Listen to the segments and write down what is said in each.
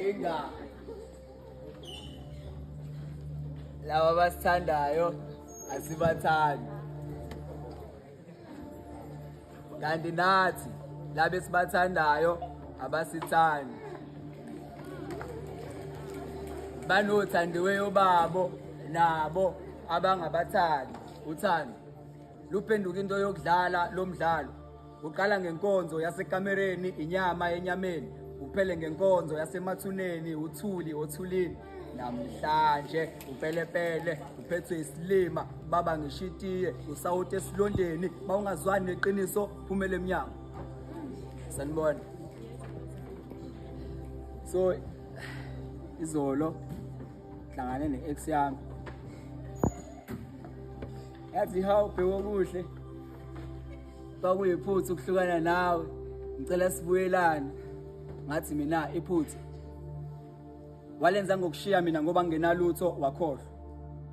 Inkinga laba abasithandayo asibathandi, kanti nathi laba esibathandayo abasithandi. Banothandiweyo babo nabo abangabathandi. Uthando luphenduka into yokudlala lo mdlalo. Uqala ngenkonzo yasekamereni, inyama enyameni, uphele ngenkonzo yasemathuneni, uthuli othulini. Namhlanje upelepele uphethwe isilima, baba ngishitiye usawuti esilondeni, mawungazwani neqiniso phumele emnyango. Sanibona. So izolo hlangane ne-ex yami, yathi hawu bheko kuhle, kwakuyiphutha ukuhlukana nawe, ngicela sibuyelane. Ngathi mina iphutha walenza ngokushiya mina ngoba ngingenalutho, wakhohlwa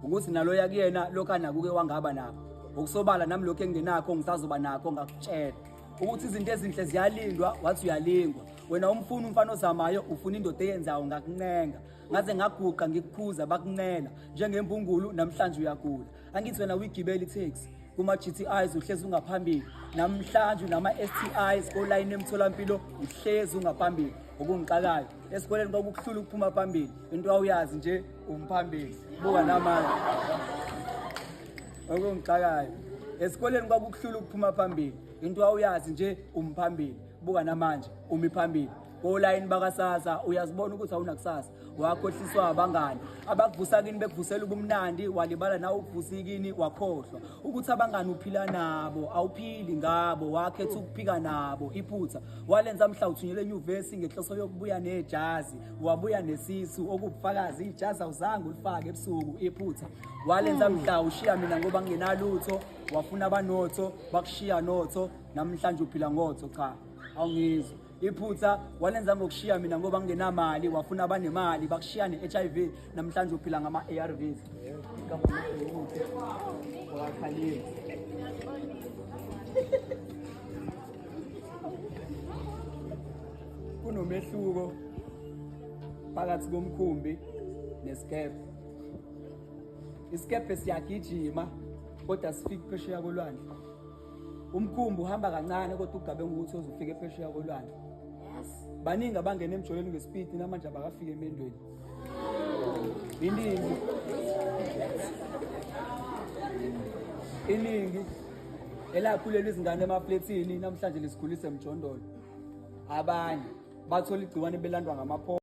ukuthi naloya kuyena lokhu anakuke wangaba nakho. Ngokusobala nami lokhu engingenakho ngisazoba nakho. Ngakutshela ukuthi izinto ezinhle ziyalindwa, wathi uyalingwa wena. Umfuna umfana ozamayo, ufuna indoda eyenzayo. Ngakuncenga ngaze ngaguqa ngikukhuza, bakuncela njengembungulu. Namhlanje uyagula, angithi wena uyigibela itaxi kuma-GTIs, uhlezi ungaphambili. Namhlanje unama-STIs, kolayini emtholampilo uhlezi ungaphambili. Okungixakayo, esikoleni kwakukuhlula ukuphuma phambili, into awuyazi nje umphambili, buka namanje. Okungixakayo, esikoleni kwakukuhlula ukuphuma phambili, into awuyazi nje umphambili, buka namanje umi phambili kolayini bakasasa. Uyazibona ukuthi awunakusasa, wakhohliswa abangani abakuvusa kini, bekuvusela ubumnandi, walibala nawe ukuvusa ikini, wakhohlwa ukuthi abangani uphila nabo, awuphili ngabo, wakhetha ukuphika nabo. Iphutha walenza mhla uthunyelwe enyuvesi ngenhloso yokubuya nejazi, wabuya nesisu, okubufakazi ijazi awuzange ulifake ebusuku. Iphutha walenza mhla ushiya mina ngoba ngingenalutho, wafuna abanotho, bakushiya notho. Namhlanje uphila ngotho. Cha, awungizwa. Iphutha walenza ngokushiya mina ngoba ngingenamali, wafuna abanemali, bakushiya ne-HIV. Namhlanje uphila ngama-ARVs. Wakhalile. Kunomehluko phakathi komkhumbi nesikebhe. Isikebhe siyagijima kodwa sifike phesheya kolwandle. Umkhumbi uhamba kancane kodwa ugabe ngokuthi uzofika phesheya kolwandle. Baningi abangena emjolweni ngespeed, namanje abakafika emendweni. Iningi, iningi elakhulelwa izingane emaflethini namhlanje lisikhulise emjondolo. Abanye bathola igciwane belandwa ngamapho.